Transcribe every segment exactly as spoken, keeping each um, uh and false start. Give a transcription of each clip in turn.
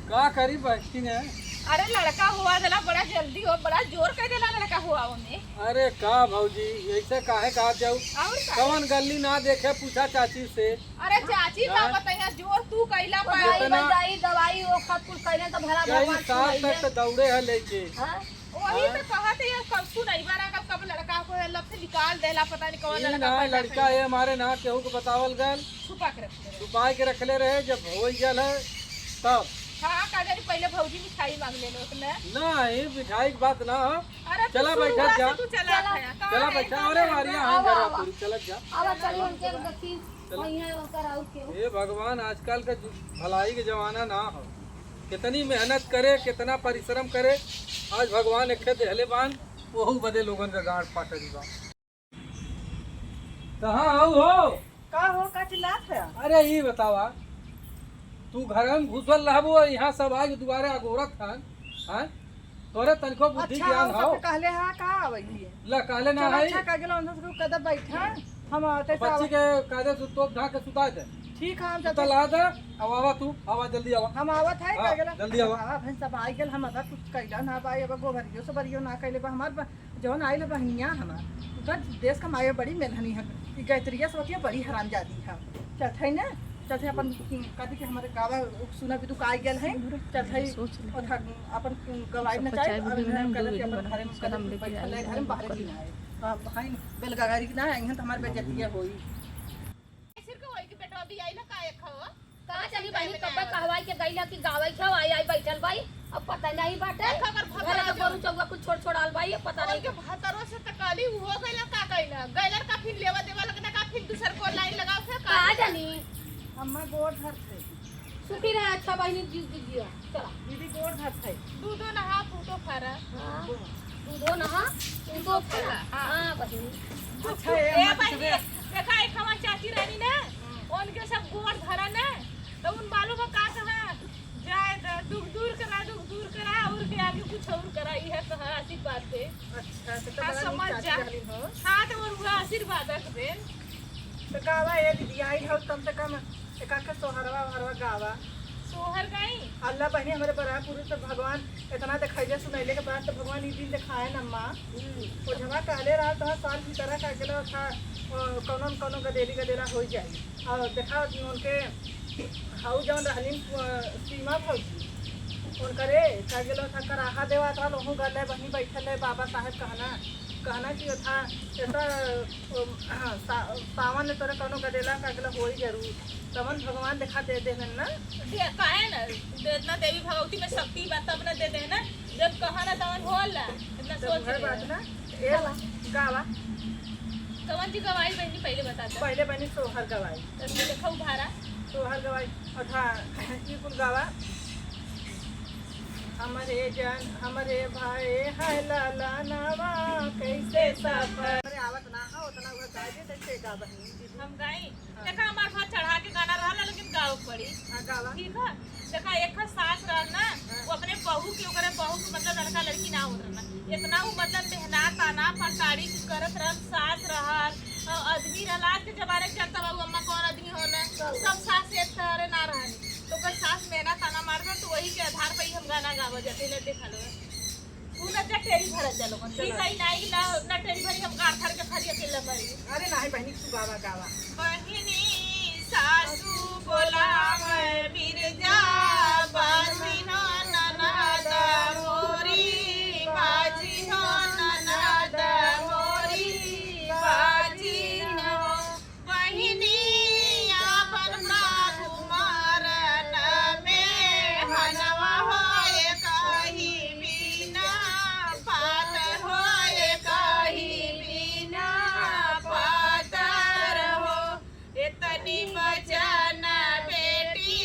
का करी बैठी है? अरे लड़का हुआ देला, बड़ा जल्दी हो, बड़ा जोर कर देला लड़का हुआ ओमे। अरे का भौजी, ऐसे काहे कहा जाऊ? और का? कवन गली ना देखे, पूछा चाची से। अरे चाची का हाँ? बताइए, जोर तू कैला पर। भाई जितना बजाई दवाई वो सब कुछ कैले तो भला कई भगवान साल सुनाई तक है। तो दौड़े है लेके। हाँ? वही हाँ? तो कहत है यार, कब सुनैबा ना, कब, कब लड़का को है, लब से निकाल देला, पता नहीं कौन ई लड़का ना पैदा लड़का कइले। ये हमारे ना केहू को बतावल गल। छुपा के रखले रहे। छुपाई के रखले रहे, जब हो गल है तब। हाँ, का जानी पहले भौजी मिठाई मांग ले लो उसने। नहीं, मिठाई की बात ना हो। अरे तू चला बैठा शुरुआत जा। से तू चला चला। है, का चला है, बैठा, का अरे है? मारिया हम आवा, घर आवा। पूरी चलत जा। आवा, चली उनके देखी, चला। वहीं है उनकर आउर केहू। हे भगवान, आजकल का जु-, भलाई के जमाना ना हो। कितनी मेहनत करे, कितना परिश्रम करे, आज भगवान एक ठे देहले बान, वहू बदे लोगन का गांड फाटल बा। कहाँ हऊ हो? का हो, का चिल्लात है? अरे ई बतावा, तू घर में घुसल रहबू और यहाँ सब आके दुआरे अगोरत हन, हैं? तोरे तनिको बुद्धि अच्छा, ज्ञान वो हो? सब कहले हाँ, का आवई है? ला, कहले ना चल, है। अच्छा, का गेलो, अंदर से रुक, कदम बैठा, हम आवते से बच्ची आवा। के कायदे से तोप ढाक के सुता दे। ठीक है, हम सुता जल्दी ला दे, अब आवा तू, आवा, जल्दी आवा। हम आवत है, हाँ, का गेलो? जल्दी आवा। आवा, भैंस सब आई गेल, हम अगर कुछ कैला ना पाई, अब गोबरियो से बरियो ना कैले बा, हमार ब-, जौन आइल बहनिया हमार, उ तो देश का माई बड़ी मेलहनी है। ई गायत्रिया सबतिया बड़ी हरामजादी है। चलत है ना, चलत है अपन, कथी के हमारे गावा सुना भी दुकाई गेल है। चलत है, सोच ले। ओथा अपन गवाई न चाहे, अब इन्हें कहलक कि अपन घरे में, कहलक कि बैठल है, घरे में बाहर की ना आए। अब भाई बेलगाड़ी की ना आए, इहाँ तो हमारे बेइज्जतिया होई। सिर के वही के बेटवा भी आई ना, का एक हो? का जानी बहिनी, कब्बे कहवाई के गइल ह कि गावई के आई, आई बैठल बाई, अब पता नहीं बाटे। देखो, अगर घर के भतरा गोरू जो चौवा कुछ छोड़ छोड़ आल बाई, अब पता नहीं। उनके भतरो से त कहली, उहो गइल, का कइल? गइलन का फिर लेवा देवा लगना का, फिर दूसर को लाइन लगाओ, फिर का का कइल? जानी? अम्मा गोड़ धरते। सुखी रहा, अच्छा बहिनी, जी, जी, जिया। चला। दीदी गोड़ धरते। दूधो नहा, फूटो फरा। हाँ। दूधो नहा, फूटो फरा। हाँ। हाँ, बहिनी। अच्छा, ए, ए, अम्मा, बहिनी, देखा, एक हमार चाची रहनी ना, हम्म। उनके सब गोड़ धरा ना, तो उन मालूम है का कहा, "जाए द, दुख दूर करा, दुख दूर करा, और के आगे कुछ और करा," यह कहा आशीर्वाद दे। अच्छा, तो हाँ, बड़ा नीक समझ चाची जा। रहली हो। हाँ, तो उनका आशीर्वाद रख दे। तो गावा ए दीदी, आई हो, कम से कम एक आध सोहरवा, ओहरवा गावा। सोहर गाई? अल्लाह बहिनी, हमरे बरहा पुरुष तो भगवान इतना देखैले सुनैले के बाद तो भगवान ई दिन देखाए न माँ। हम्म। ओझवा कहले रहा, तो साल भीतरा का गेलो था, अ, कौनो न कौनो गदेली गदेला हो जाई। और देखा उनके हऊ जौन रहलिन, अ, सीमा भौजी, उनकरे का गेलो था कराहा देवा था, लोहू गले बहिनी बैठल है, बाबा साहेब कहना, कहना कि था ऐसा, अ, सा-, सावन में तोरे कौनो गदेला का गेलो होई जरूर। तवन भगवान देखा दे देहन ना। दे, काहे ना? दे, इतना देवी भगवती में शक्ति बा, तब ना दे देहन ना। जब कहा ना, तवन होला। इतना तो सोच उहे ले। बात ना। ए, गावा। कवन जी गवाई बहिनी, पहले बता दे। पहले बहिनी सोहर गवाई। तो तू देखा उभारा। सोहर गवाई। अच्छा, ई कुल गावा। हमरे जान, हमरे भाई है लाला नावा, कैसे सफर। अरे, आवत ना हो, उतना उहे गाय दे, कैसे गा बहिनी? हम गाई? देखा, हमार भाई चढ़ा के गाना रहला, लेकिन गावे के पड़ी। हाँ, गावा। ठीक है? देखा, एक ठो सास रहल ना, हाँ। वो अपने बहू के, ओकरे बहू के, मतलब, लड़का लड़की ना होत रहल ना। इतना वो, मतलब, मेहनत, ताना, फंसाड़ी कुछ करत रहल, सास रहल, अ, आदमी रहल। आज के जमाने के जनता बाबू अम्मा कौन आदमी हो ना, सब सास एक तरह ना रहल। तो ओकर सास मेहनत, ताना मारत रहल, तो वही के आधार पर ही हम गाना गावा जाते, ले देखा लो। तू ना जा, टेरी भरत जा लोगन। चला। ठीक है, नहीं, ना, ना टेरी भरी, हम गाड़ फाड़ के खरी अकेले मरी। अरे नहीं बहिनी, तू गावा, गावा। बहिनी सासू बोलावे बिरजा, बाजी हो ननद मोरी, बाजी हो ननद मोरी, बाजी हो। बहिनी आपन बाबू मरन में हनवा होए कही बिना, पातर होए कही बिना, पातर हो। एतनी बचन बेटी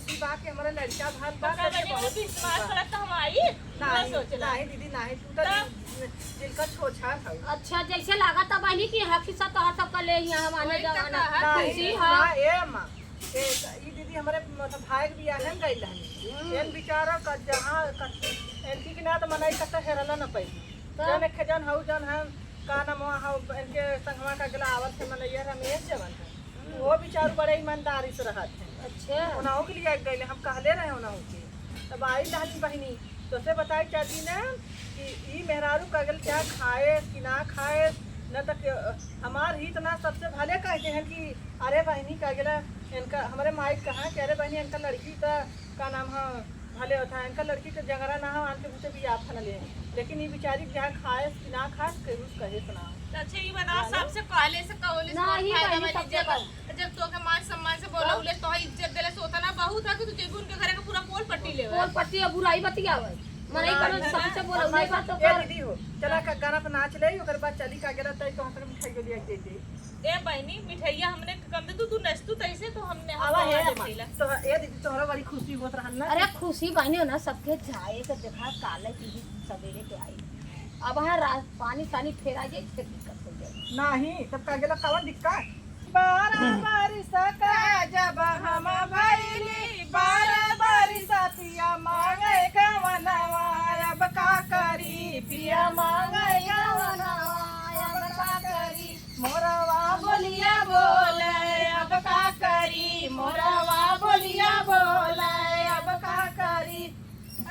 ई बात के हमारे लड़का भाल बा, ओकरा करके बहिनी बहुत विश्वास करत त हम आई, ना नहीं, सोचला। नहीं दीदी, नहीं, तू तो तब? दिल, दिल का छोछा था। अच्छा, जैसे लागत बा बहिनी कि हकी सब तोहार सबका ले यहाँ हम आने वही तो जमाना कहा। नहीं, खुशी ना, है। ए माँ, ए, ई दीदी हमारे मतलब भाई के बियाह में गइल रहनी। हम्म। एन बेचारा का जहाँ का, एनकी के ना तो मनई का तो हेरला न पैली। तो? जन एक जन हऊ जन हम का नाम हऊ, इनके संगवा का गला आवत है मनैया रमेश जवन है। हम्म। वो बेचारू बड़े ईमानदारी से रहत है। अच्छा। उनहु के लिए गइले, हम कहले रहे उनहु के। तब आई रहली बहिनी, तो से बताई चाहती ना कि ई मेहरारू का गल क्या खाए कि ना खाए, न तो के-, हमार ही इतना सबसे भले कहते हैं कि अरे बहिनी का गला इनका, हमारे माई कहा कि अरे बहिनी इनका लड़की तो का नाम है भले होता है, इनका लड़की के जंगरा ना हो, आन के भूते बियाह फन ले। लेकिन ई बेचारी के जहाँ खाए कि ना खाए, केहू से कहे से ना हो। तो अच्छा, ई बताओ, हाँ। सबसे कहले से कहले से ना, कौन ही फायदा बहिनी, बा? सबसे जब, कहो। जब तोके मान सम्मान से बोला, हाँ। उले तो इज्जत देले से होता ना, बहुत है कि तू जेबू उनके घरे के पूरा पोल पट्टी लेवे। पोल पट्टी और बुराई बतियावे। मनई हाँ, करो है ना? सबसे बोला, और उले बात तो ए कर। दीदी हो, चला का गाना पे नाच ले, ओकर बाद चली का गेला, तई तो हम मिठाई के लिए दे दे। ए बहिनी, मिठाइया हमने कम दे, तू, तू नचतू तैसे तो हमने, हम आवा है कहाँ अम्मा। देखीला? तो ए दीदी, तोहरा बड़ी खुशी होत रहल ना? अरे खुशी बहिनी हो ना, सबके जाए के देखा, काले की भी सवेरे के आई। अब हाँ रात पानी सानी फेरा जाए, फिर दिक्कत हो जाए। नहीं, तब का गेला कवन दिक्कत? बारह बरिस का जब हम भइली, बारह बरिस पिया मांगे गवनवा, अब का करी पिया मांगे गवनवा, अब का करी। मोरवा बोलिया बोले, अब का करी? मोरवा बोलिया बोले, अब का करी?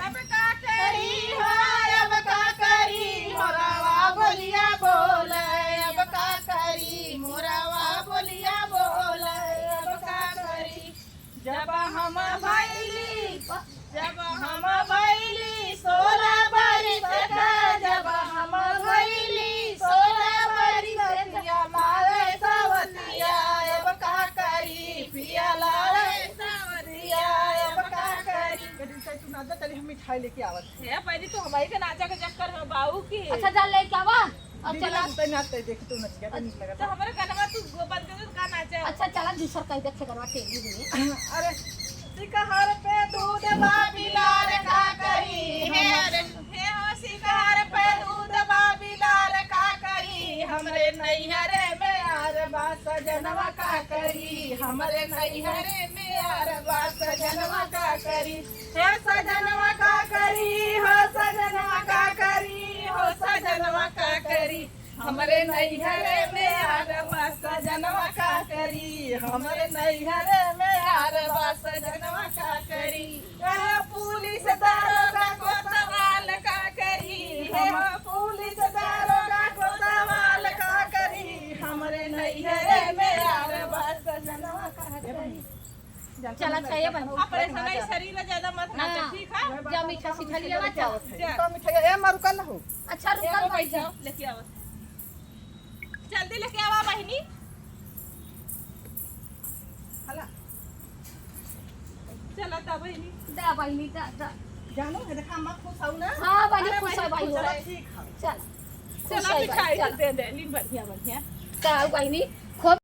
अब का करी हो, अब का करी? मोरवा बोलिया बोले, अब का करी? मोरवा बोलिया बोले, अब का करी? जब हम भइली, जब हम भइली सोलह बरिस के, जब हम भइली सोलह बरिस के, पिया लाड़े सवतिया, अब का करी, पिया लाड़े सवतिया, अब का करी। कभी से तू ना दे, चली हम मिठाई लेके आवत। हे, पहले तो हमारी के नाचा के चक्कर हो बाऊ की। अच्छा, जा लेके आवा। अब दीदी, चला। नाचते, नाचते, देखी तू नचिया, तो नीक लगता। तो हमारे गनवा तू गो-, बंद कर दे, तो का नाचे? अच्छा, चला, दूसर कहीं देखे गनवा टेली हुई। अरे, सिकहर पे दूध बा बिलार का करी, हे अरे, हे हो, सिकहर पे दूध बा बिलार का करी, हमरे नैहरे में यार बा सजनवा का करी, हमरे नैहरे में यार बा सजनवा का करी। हे सजनवा का करी, हो सजनवा का करी, हो सजनवा का करी, हमरे नैहरे में यार बा सजनवा का करी, हमरे नैहरे में यार बा सजनवा का करी। कहा पुलिस दारोगा कोतवाल का करी, हे हो पुलिस दारोगा कोतवाल का करी, हमरे नैहरे में यार बा सजनवा का करी। चला, अच्छा, ये बन। अब परेशान है, शरीर ज्यादा मत नाचो, हाँ। ठीक है? जा मीठा सीठा लिया, जा। तो मीठा, ए, मारू कल हो। अच्छा, रुक, ए, कल बैठ बैठ जाओ, लेके आओ। जल्दी लेके आवा, बहिनी। हला। चला, दा, बहिनी। दा, बहिनी, दा, दा। जानो, है, देखा, अम्मा खुश हो ना? हाँ, बहिनी, अरे, खुश हो, बहिनी, बहिनी, खुश हो। चला, ठीक है। चल। चला, खुश हो, मिठाई चल। दे दे, ली, बढ़िया, बढ़िया। का हो, बहिनी? खूब